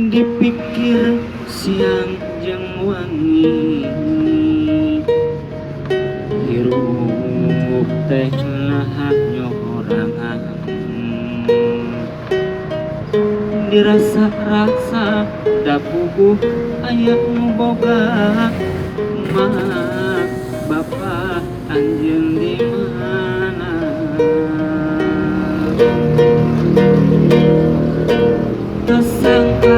Dipikir siang jeung wengi, hirup teh naha nyorangan. Dirasa-rasa da puguh aya nu boga. Mah, Bapak, anjeun di mana? Tersangka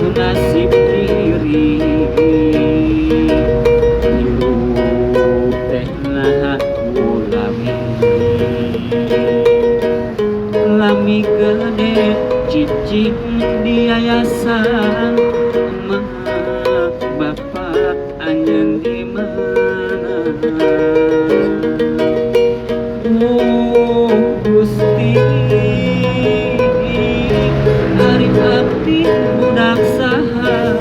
ku nasib diri, hirup teh naha lami lami gede cicing di yayasan. Mah, Bapak, anjeun di mana? Oh Gusti, ari abdi budak saha?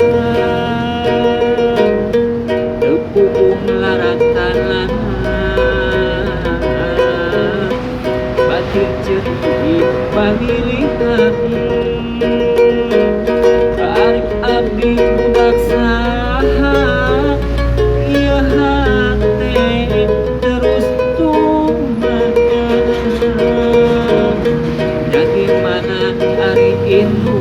Teu puguh laratanana, batin ceuri palilihan. Ari abdi budak saha? Ieu hate terus tumengkang. Jadi mana ari indung?